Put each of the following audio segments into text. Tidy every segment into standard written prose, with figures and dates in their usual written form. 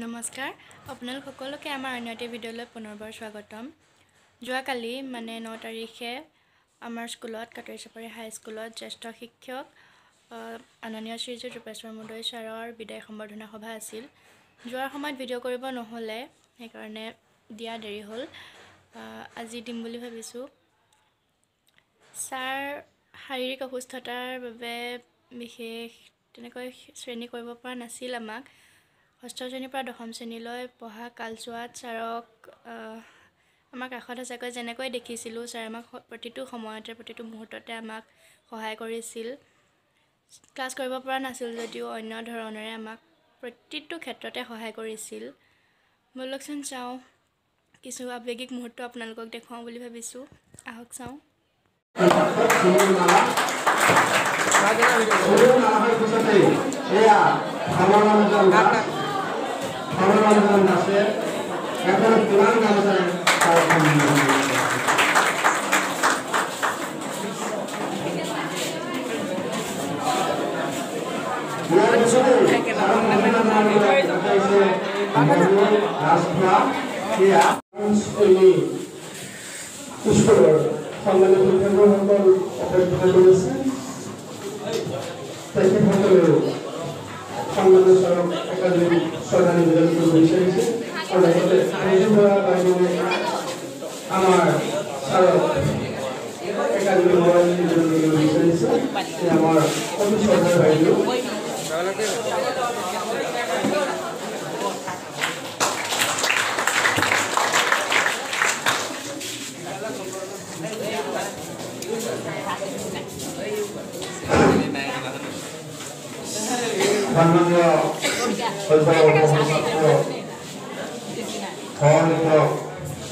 নমস্কাৰ আপোনালোক সকলোকে আমাৰ অন্য এটি ভিডিঅ'লৈ পুনৰবাৰ স্বাগতম। যোৱাকালি মানে 9 তাৰিখে আমাৰ স্কুলত কাটৰিচাপৰি হাইস্কুলত জ্যেষ্ঠ শিক্ষক আননীয় শ্ৰীযুত ৰূপেশ্বৰ মুদৈ ছাৰৰ বিদায় সম্বৰ্ধনা সভা আছিল। যোৱাৰ সময়ত ভিডিঅ' কৰিব নহ'লে, সেইকাৰণে দিয়া দেৰি হ'ল। আজি দিম বুলি ভাবিছোঁ। ছাৰ শাৰীৰিক অসুস্থতাৰ বাবে বিশেষ তেনেকৈ শ্ৰেণী কৰিব পৰা নাছিল। আমাক ষষ্ঠ শ্ৰেণীৰ পৰা দশম শ্ৰেণীলৈ পঢ়া কালচোৱাত ছাৰক আমাৰ কাষত সঁচাকৈ যেনেকৈ দেখিছিলোঁ, ছাৰে আমাক প্ৰতিটো সময়তে প্ৰতিটো মুহূৰ্ততে আমাক সহায় কৰিছিল। ক্লাছ কৰিব পৰা নাছিল যদিও অন্য ধৰণেৰে আমাক প্ৰতিটো ক্ষেত্ৰতে সহায় কৰিছিল। ব'লকচোন চাওঁ, কিছু আৱেগিক মুহূৰ্ত আপোনালোকক দেখুৱাওঁ বুলি ভাবিছোঁ। আহক চাওঁ। স্কুলৰ সন্মানীয় শিক্ষকসকল অপেক্ষা কৰিছে, তেখেতসকলেও সন্মানীয় ছাৰক একাধিক শ্ৰদ্ধা নিবেদন কৰিব বিচাৰিছে আৰু লগতে মঞ্জু বৰা বাইদেৱে আমাৰ ছাৰক একাধিক মৰম নিবেদন কৰিব বিচাৰিছে। আমাৰ অতি শ্ৰদ্ধাৰ বাইদেউ। সন্মানীয় সভাপতি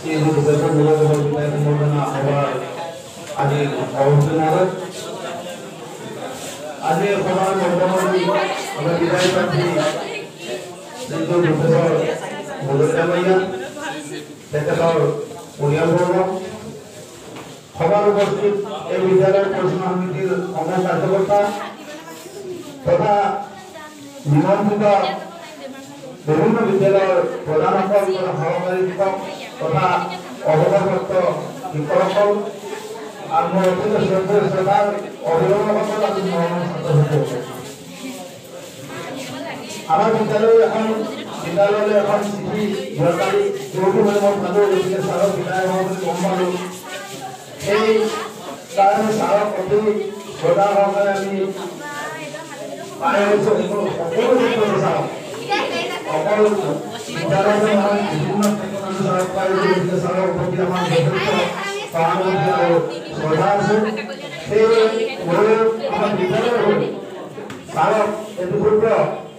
শ্ৰীযুক্ত ৰূপেশ্বৰ মুদৈ বিদায় সম্বৰ্ধনা সভাৰ আজি সভাপতি মহোদয়, আজি সভাৰ সভাপতি আমাৰ বিদায় প্ৰাৰ্থী শ্ৰীযুক্ত ৰূপেশ্বৰ মুদৈ ডাঙৰীয়া, তেখেতৰ পৰিয়ালবৰ্গ, সভাত উপস্থিত এই বিদ্যালয়ৰ পৰিচালনা সমিতিৰ সমূহ কাৰ্যকৰ্তা তথা নিমন্ত্ৰিত বিভিন্ন বিদ্যালয়ৰ প্ৰধানসকল তথা সহকাৰী শিক্ষক তথা অৱসৰপ্ৰাপ্ত শিক্ষকসকল আৰু মোৰ অত্যন্ত শ্ৰদ্ধেয় শ্ৰোতাৰ অভিভাৱকসকল আৰু মৰমৰ ছাত্ৰ ছাত্ৰীসকল, আমাৰ বিদ্যালয়লৈ এখন চিঠি যোৱাকালি যোৰটো মানে মই পালোঁ, গতিকে ছাৰক বিদায় হোৱা বুলি গম পালোঁ। সেই কাৰণে ছাৰক অতি শ্ৰদ্ধা সহকাৰে আমি পাই আহিছোঁ। সকলো ক্ষেত্ৰতে ছাৰক, অকল বিদ্যালয়তে নহয়, বিভিন্ন ক্ষেত্ৰত আমি ছাৰক পাই আহিছোঁ। গতিকে ছাৰৰ প্ৰতি আমাৰ যথেষ্ট সহানুভূতি আৰু শ্ৰদ্ধা আছে। সেয়ে ময়ো আমাৰ বিদ্যালয়ৰ হৈ ছাৰক এটি ক্ষুদ্ৰ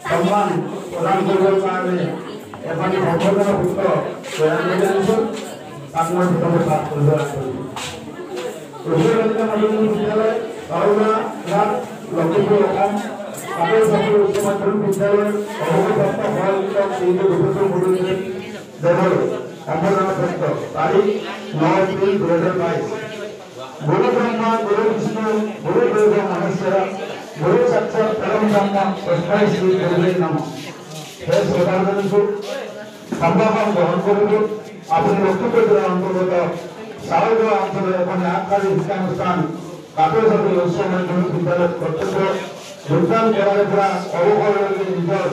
সন্মান প্ৰদান কৰিবৰ কাৰণে এখন সম্বৰ্ধনা সূত্ৰ তৈয়াৰ কৰি আনিছোঁ। তাক মই প্ৰথমে পাঠ কৰিব আগবাঢ়িছোঁ। ৰঘুবীৰ বালিকা মাধ্যমিক বিদ্যালয়, বাৰুণাঘাট, লখিমপুৰ, অসম, কাটৰি চাপৰি উচ্চ মাধ্যমিক বিদ্যালয়ৰ অৱসৰপ্ৰাপ্ত সহ শিক্ষক শ্ৰীযুক্ত ৰূপেশ্বৰ মুদৈ দেৱলৈ সম্বৰ্ধনা পত্ৰ, তাৰিখ 9 এপ্ৰিল 2022। গুৰু ব্ৰহ্মা গুৰু বিষ্ণু গুৰু দেৱ মহেশ্বৰ গুৰু সাক্ষাৎ পৰম ব্ৰহ্ম তস্মৈ শ্ৰী গুৰুৱে নমঃ। হে শ্ৰদ্ধা জনাইছোঁ, সম্ভাষণ গ্ৰহণ কৰিব। আপুনি লখিমপুৰ জিলাৰ অন্তৰ্গত চাউলগাঁও অঞ্চলৰ এখন আগশাৰীৰ শিক্ষানুষ্ঠান কাটৰি চাপৰি উচ্চ মাধ্যমিক বিদ্যালয়ত কৰ্তব্য যোগদান কৰাৰে পৰা অৱসৰলৈকে নিজৰ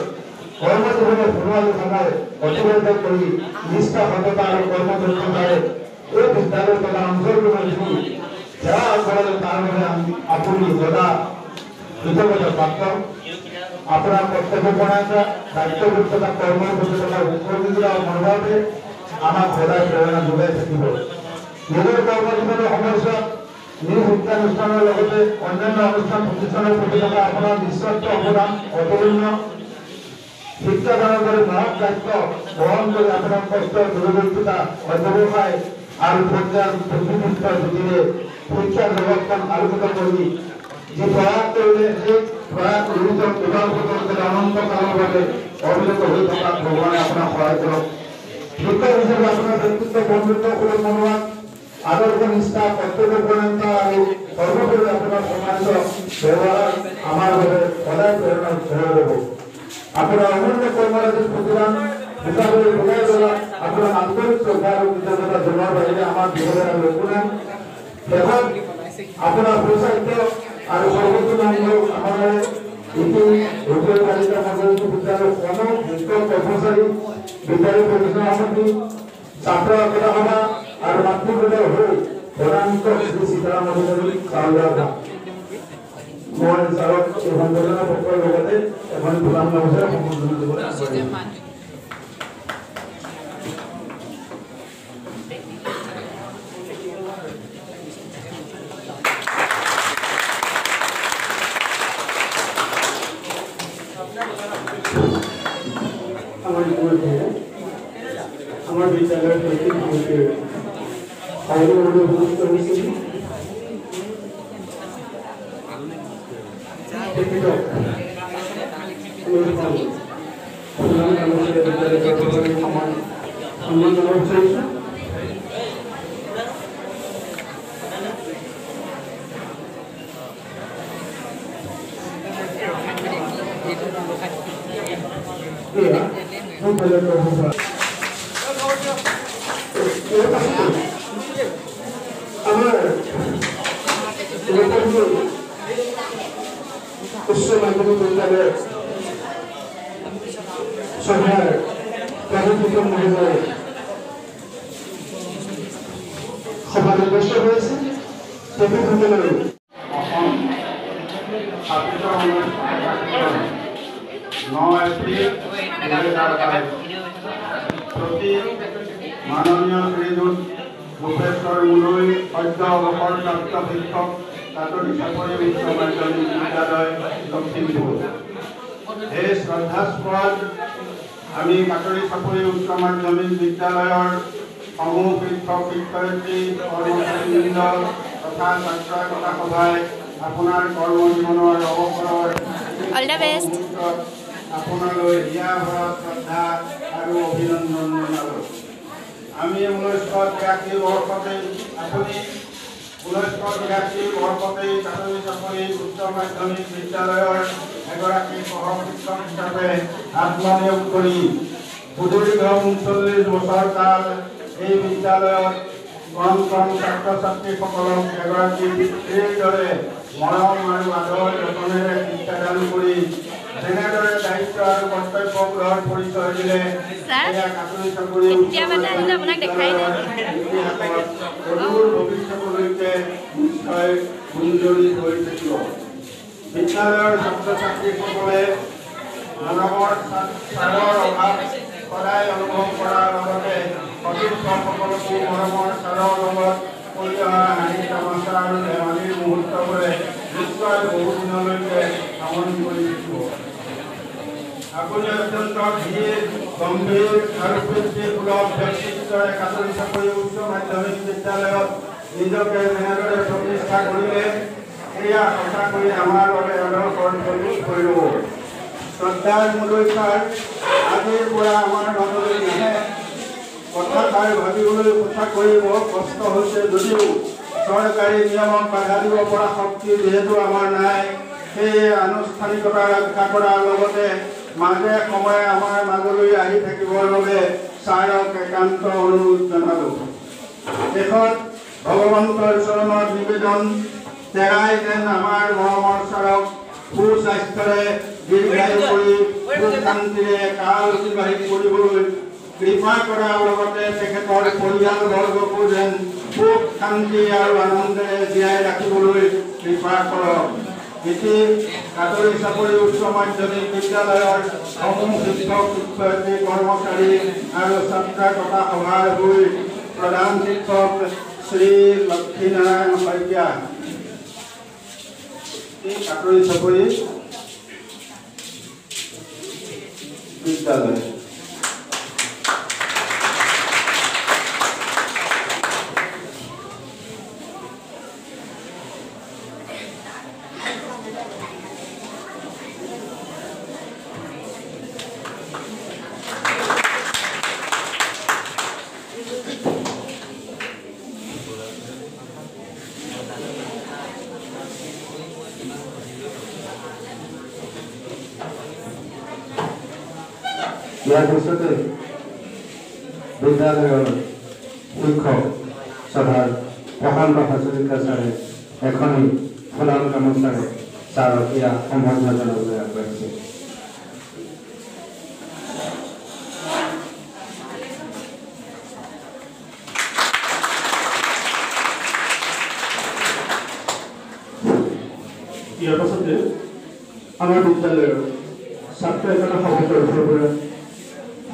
কৰ্মজীৱনৰ সোণোৱালী সময় অতিবাহিত কৰি নিষ্ঠা, সততা আৰু কৰ্মদক্ষতাৰে এই বিদ্যালয় তথা অঞ্চলটোৰ যি সেৱা আগবঢ়ালে তাৰ বাবে আপুনি সদা কৃতজ্ঞতাৰ পাত্ৰ। আপোনাৰ কৰ্তব্যপৰায়ণতা, দায়িত্ববোধ তথা কৰ্মৰ প্ৰতি থকা উৎসৰ্গীকৃত মনোভাৱে আমাক সদায় প্ৰেৰণা যোগাই থাকিব। নিজৰ কৰ্মজীৱনৰ সময়ছোৱাত নিজ শিক্ষানুষ্ঠানৰ লগতে অন্যান্য অনুষ্ঠান প্ৰতিষ্ঠানৰ প্ৰতি থকা আপোনাৰ নিস্বাৰ্থ অৱদান অতুলনীয়। শিক্ষাদানৰ দৰে মহৎ দায়িত্ব বহন কৰি আপোনাৰ কষ্ট, দূৰদৰ্শিতা, অধ্যৱসায় আৰু প্ৰজ্ঞান বুদ্ধিদীপ্ত জ্যোতিৰে শিক্ষা জগতখন আলোকিত কৰি যি প্ৰয়াস কৰিলে, সেই প্ৰয়াস লোহিত উদাৰ পথৰ অনন্ত কালৰ বাবে অবিৰত হৈ থকাত ভগৱানে আপোনাক সহায় কৰক। শিক্ষক হিচাপে আপোনাৰ ব্যক্তিত্ব, বন্ধুত্ব সুলভ মনোভাৱ, আদৰ্শ, নিষ্ঠা, কৰ্তব্যপৰায়ণতা আৰু সৰ্বোপৰি আপোনাৰ সমাজ ব্যৱহাৰ আমাৰ বাবে সদায় প্ৰেৰণা হৈ ৰ'ব। আপোনাৰ অমূল্য কৰ্মৰাজিৰ প্ৰতিদান সঁচাকৈ বুজাই গ'লা আপোনাক আন্তৰিক শ্ৰদ্ধা আৰু কৃতজ্ঞতা জনোৱাৰ বাহিৰে আমাৰ জীৱনৰ আৰু একো নাই। শেষত আপোনাৰ সুস্বাস্থ্য আৰু সৰ্বতোমংগল আমাৰ ইতি ৰূপৰ বালিকা মাধ্যমিক বিদ্যালয়ৰ সমূহ শিক্ষক কৰ্মচাৰী, বিদ্যালয় পৰিচালনা সমিতি, ছাত্ৰ একতা সভা আৰু মাতৃবৃন্দৰ হৈ প্ৰধান শিক্ষক শ্ৰী সীতাৰাম অধিকাৰী চাউলাৰ। মই ছাৰক এই সম্বৰ্ধনা পত্ৰৰ লগতে এখন ফুলাম গামোচাৰে সম্বৰ্ধনা দিবলৈ আগবাঢ়িম। আমাৰ ইতিমধ্যে আমাৰ বিদ্যালয়ৰ শৈক্ষিক সমিতিৰ সভাপতি উপস্থিত হৈছিল। তেখেতক ফুলাম গামোচাৰে বিদ্যালয়ৰ সন্মান জনাব বিচাৰিছোঁ। এয়া আমাৰ উচ্চ মাধ্যমিক বিদ্যালয়ৰ সভাৰ প্ৰধান শিক্ষক মহোদয় সভাত উপস্থিত হৈছে। তেখেতসকলেও অসম ছাত্ৰ 9 এপ্ৰিল 2022 প্ৰতি মাননীয় শ্ৰীযুত ভূপেশ্বৰ মুদৈ, সদ্য অৱসৰপ্ৰাপ্ত শিক্ষক, কাটৰি চাপৰি উচ্চ মাধ্যমিক বিদ্যালয়, লখিমপুৰ। হে শ্ৰদ্ধাস্পদ, আমি কাটৰি চাপৰি উচ্চ মাধ্যমিক বিদ্যালয়ৰ সমূহ শিক্ষক শিক্ষয়িত্ৰী, কৰ্মচাৰীবৃন্দ তথা ছাত্ৰ একতা সভাই আপোনাৰ কৰ্মজীৱনৰ অৱসৰৰ All the best. আপোনালৈ হিয়া ভৰা শ্ৰদ্ধা আৰু অভিনন্দন জনালোঁ। আমি 1983 বৰ্ষতেই আপুনি 1983 বৰ্ষতেই কাটৰি চাপৰি উচ্চ মাধ্যমিক বিদ্যালয়ৰ এগৰাকী সহ শিক্ষক হিচাপে আত্মনিয়োগ কৰি সুদীৰ্ঘ 39 বছৰ কাল এই বিদ্যালয়ত কণ কণ ছাত্ৰ ছাত্ৰীসকলক এগৰাকী পিতৃৰ দৰে মৰম আৰু আদৰ যতনেৰে শিক্ষাদান কৰি যেনেদৰে দায়িত্ব আৰু কৰ্তব্যবোধৰ পৰিচয় দিলে, সেয়া কাটৰি চাপৰি ইতিহাসত অদূৰ ভৱিষ্যতলৈকে নিশ্চয় গুঞ্জৰি হৈ থাকিব। বিদ্যালয়ৰ ছাত্ৰ ছাত্ৰীসকলে মৰমৰ ছাৰৰ অভাৱ সদায় অনুভৱ কৰাৰ লগতে সতীৰ্থসকলকো মৰমৰ ছাৰৰ লগত কৰি অহা হাঁহি তামাচা আৰু ধেমালিৰ মুহূৰ্তবোৰে নিশ্চয় বহুদিনলৈকে আমনি কৰি থাকিব। আপুনি অত্যন্ত ধীৰ, গম্ভীৰ আৰু পিতৃসুলভ ব্যক্তিত্বৰে কাটৰি চাপৰি উচ্চ মাধ্যমিক বিদ্যালয়ত নিজকে যেনেদৰে প্ৰতিষ্ঠা কৰিলে, সেয়া সঁচাকৈ আমাৰ বাবে আদৰ্শৰ হৈ ৰ'ব। শ্ৰদ্ধাৰ মুদৈ ছাৰ আজিৰ পৰা আমাৰ মাজলৈ নাহে। কথাষাৰ ভাবিবলৈ সঁচাকৈ বৰ কষ্ট হৈছে যদিও চৰকাৰী নিয়মক বাধা দিব পৰা শক্তি যিহেতু আমাৰ নাই, সেয়ে আনুষ্ঠানিকতা ৰক্ষা কৰাৰ লগতে মাজে সময়ে আমাৰ মাজলৈ আহি থাকিবৰ বাবে ছাৰক একান্ত অনুৰোধ জনালোঁ। শেষত ভগৱন্তৰ চৰণত নিবেদন, তেৰাই যেন আমাৰ মৰমৰ ছাৰক সুস্বাস্থ্যৰে দীৰ্ঘায়ু কৰি সুখ শান্তিৰে কাল অতিবাহিত কৰিবলৈ কৃপা কৰাৰ লগতে তেখেতৰ পৰিয়ালবৰ্গকো যেন সুখ শান্তি আৰু আনন্দেৰে জীয়াই ৰাখিবলৈ কৃপা কৰক। ইতি কাটৰি চাপৰি উচ্চ মাধ্যমিক বিদ্যালয়ৰ সমূহ শিক্ষক শিক্ষয়িত্ৰী, কৰ্মচাৰী আৰু ছাত্ৰ একতা সভাৰ হৈ প্ৰধান শিক্ষক শ্ৰী লক্ষ্মীনাৰায়ণ শইকীয়া, কাটৰি চাপৰি বিদ্যালয়। ইয়াৰ পিছতে বিদ্যালয়ৰ শিক্ষক শ্ৰদ্ধাৰ প্ৰশান্ত হাজৰিকা ছাৰে এখনি ফুলাম গামোচাৰে ছাৰক এয়া সম্বৰ্ধনা জনাবলৈ আগবাঢ়িছে। ইয়াৰ পাছতে আমাৰ বিদ্যালয়ৰ ছাত্ৰ একতা সভাৰ তৰফৰ পৰা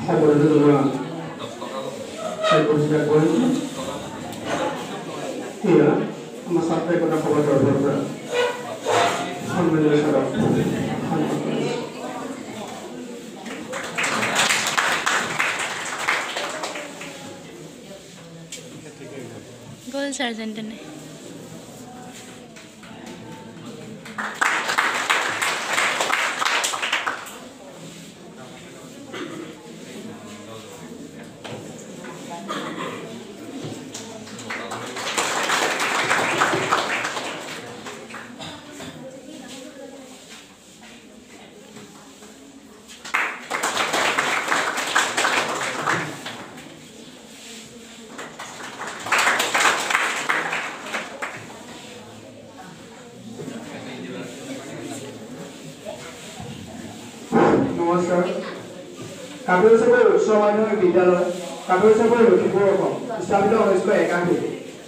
সম্বৰ্ধনা জনোৱা কাৰ্যসূচী আগবাঢ়িছে। এয়া আমাৰ ছাত্ৰ একতা সভাৰ তৰফৰ পৰা সন্মানীয় ছাৰক সন্মান কৰিছে। গ'ল ছাৰ যেন তেনে। নমস্কাৰ। কাটৈচাপৰি উচ্চ মাধ্যমিক বিদ্যালয়, কাটৈচাপৰি, লখিমপুৰ, অসম, স্থাপিত 1981,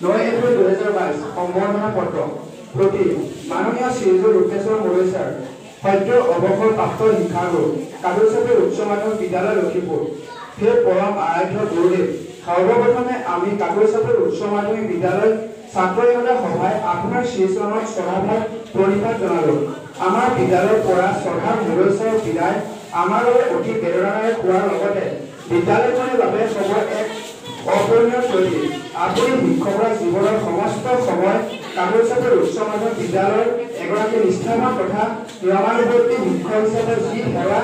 9 এপ্ৰিল 2022। সম্বৰ্ধনা পত্ৰ। প্ৰতি মাননীয় শ্ৰীযুত ৰূপেশ্বৰ মুৰৈ ছাৰ, সদ্য অৱসৰপ্ৰাপ্ত শিক্ষাগুৰু, কাটৈচাপৰি উচ্চ মাধ্যমিক বিদ্যালয়, লখিমপুৰ। হে পৰম আৰাধ্য গুৰুদেৱ, সৰ্বপ্ৰথমে আমি কাটৈচাপৰি উচ্চ মাধ্যমিক বিদ্যালয় ছাত্ৰ একতা সভাই আপোনাৰ শ্ৰীচৰণত শ্ৰদ্ধাভাৱ প্ৰণিপাত জনালো। আমাৰ বিদ্যালয়ৰ পৰা শ্ৰদ্ধাৰ মুৰৈ ছাৰৰ বিদায় আমাৰ বাবে অতি বেদনাদায়ক হোৱাৰ লগতে বিদ্যালয়খনৰ বাবে হ'ব এক অপূৰণীয় ক্ষতি। আপুনি শিক্ষকৰ জীৱনৰ সমস্ত সময় কাটৈচাপৰি উচ্চ মাধ্যমিক বিদ্যালয়ৰ এগৰাকী নিষ্ঠাবান তথা নিয়মানুৱৰ্তী শিক্ষক হিচাপে যি সেৱা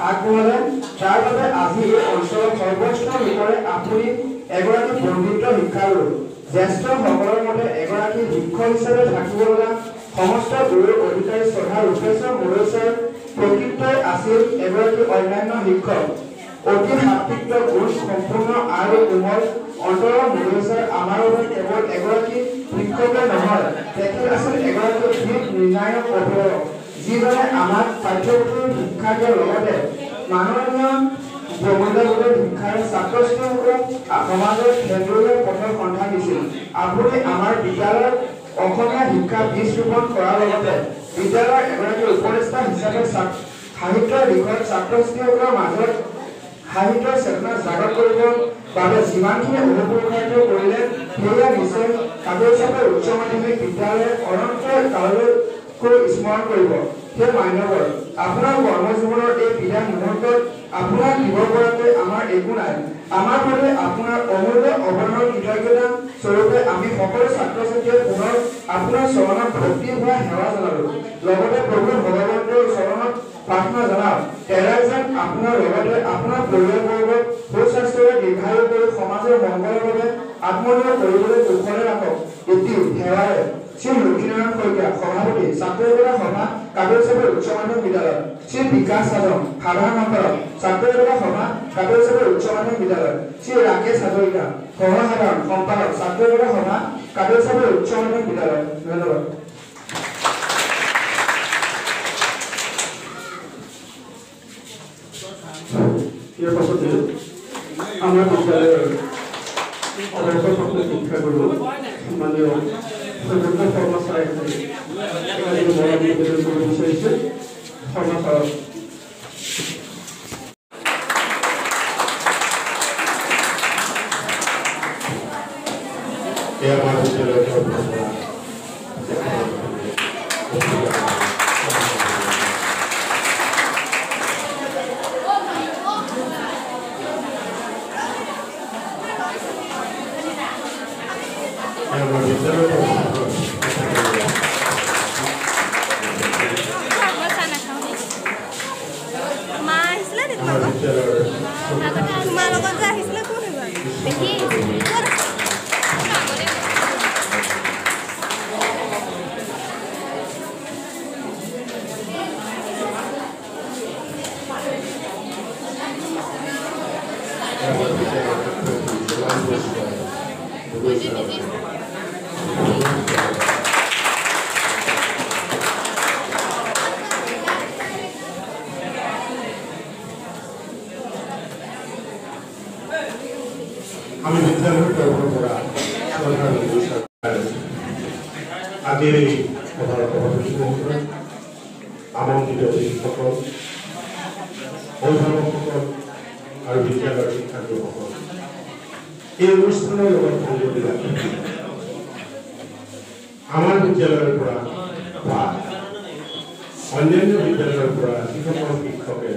আগবঢ়ালে, তাৰ বাবে আজি এই অঞ্চলৰ সৰ্বস্তৰ লোকৰে আপুনি এগৰাকী বন্দিত শিক্ষাগুৰু। জ্যেষ্ঠসকলৰ মতে এগৰাকী শিক্ষক হিচাপে থাকিব লগা সমস্ত গুৰুৰ অধিকাৰী শ্ৰদ্ধা ৰূপেশ্বৰ মুৰৈ ছাৰ প্ৰকৃতই আছিল এগৰাকী অন্যান্য শিক্ষক। অতি সাত্বিক গুণ সম্পূৰ্ণ আৰু কোমল অন্তৰৰ মুৰৈ ছাৰ আমাৰ বাবে কেৱল এগৰাকী শিক্ষকে নহয়, তেখেত আছিল এগৰাকী দিক নিৰ্ণায়ক অভিভাৱক, যিজনে আমাক পাঠ্যপুথিৰ শিক্ষা দিয়াৰ লগতে মাননীয় প্ৰমূল্যবোধৰ শিক্ষাৰে ছাত্ৰ ছাত্ৰীসকলক সমাজৰ সেন্দূৰীয়া পথৰ সন্ধান দিছিল। আপুনি আমাৰ বিদ্যালয়ত অসমীয়া শিক্ষা বীজ ৰোপণ কৰাৰ লগতে বিদ্যালয়ৰ এগৰাকী উপদেষ্টা হিচাপে সাহিত্যৰ বিষয়ত ছাত্ৰ ছাত্ৰীসকলৰ মাজত সাহিত্যৰ চেতনা জাগ্ৰত কৰিবৰ বাবে যিমানখিনি অহোপুৰুষাৰ্থ কৰিলে, সেয়া নিশ্চয় কাটৈচাপৰি উচ্চ মাধ্যমিক বিদ্যালয়ে অনন্ত কাললৈকৈ স্মৰণ কৰিব। হে মান্যবৰ, আপোনাৰ কৰ্মজীৱনৰ এই বিদায় মুহূৰ্তত আপোনাক দিব পৰাকৈ আমাৰ একো নাই। আমাৰ বাবে আপোনাৰ অমূল্য অৱদানৰ কৃতজ্ঞতা স্বৰূপে আমি সকলো ছাত্ৰ ছাত্ৰীয়ে পুনৰ আপোনাৰ চৰণত ভক্তি ভৰা সেৱা জনালো। লগতে প্ৰভু ভগৱন্তৰ চৰণত প্ৰাৰ্থনা জনাওঁ, তেৰাই যেন আপোনাৰ লগতে আপোনাৰ পৰিয়ালবৰ্গক সুস্বাস্থ্যৰে দীৰ্ঘায়ু কৰি সমাজৰ মংগলৰ বাবে আত্মনিয়োগ কৰিবলৈ কুশলে ৰাখক। ইতি সেৱাৰে শ্ৰী লক্ষীনাৰায়ণ শইকীয়া, সভাপতি, ছাত্ৰ একতা সভা, কাটৈচাপৰি উচ্চ মাধ্যমিক বিদ্যালয়। শ্ৰী বিকাশ সাধন, সাধাৰণ সম্পাদক, ছাত্ৰ একতা সভা, কাটৈচাপৰি উচ্চ মাধ্যমিক বিদ্যালয়। শ্ৰী ৰাকেশ হাজৰিকা, সহ সাধাৰণ সম্পাদক, ছাত্ৰ একতা সভা, কাটৈচাপৰি উচ্চ মাধ্যমিক বিদ্যালয়। ধন্যবাদ। ইয়াৰ পাছতে আমাৰ বিদ্যালয়ৰ অৱসৰপ্ৰাপ্ত শিক্ষাগুৰু সন্মানীয় সৌগত শৰ্মা ছাৰে এগৰাকী মৰম নিবেদন কৰিব বিচাৰিছে। শৰ্মা ছাৰক এই আমাৰ বিদ্যালয়ৰ তৰফৰ পৰা এই আমাৰ বিদ্যালয়ৰ তৰফৰ পৰা মই চাহ নাখাওঁ দেই। মা আহিছিলে নি আমাৰ তোমালোকৰ বিদ্যালয়ৰ তোমাৰ লগত যে আহিছিলে কোন এইবাৰ? পেহী ক'ত আছে? আগতে এই আমাৰ বিদ্যালয়ৰ পুৰস্কাৰ গগৈ ছাৰক। আমি বিদ্যালয়ৰ তৰফৰ পৰা শ্ৰদ্ধাৰ গগৈ ছাৰ, আজিৰ এই সভাৰ সভাপতি মহোদয়, আমন্ত্ৰিত অতিথিসকল, অভিভাৱকসকল আৰু বিদ্যালয়ৰ শিক্ষাগুৰুসকল, এই অনুষ্ঠানৰ লগত সংগতি ৰাখি আমাৰ বিদ্যালয়ৰ পৰা বা অন্যান্য বিদ্যালয়ৰ পৰা যিসকল শিক্ষকে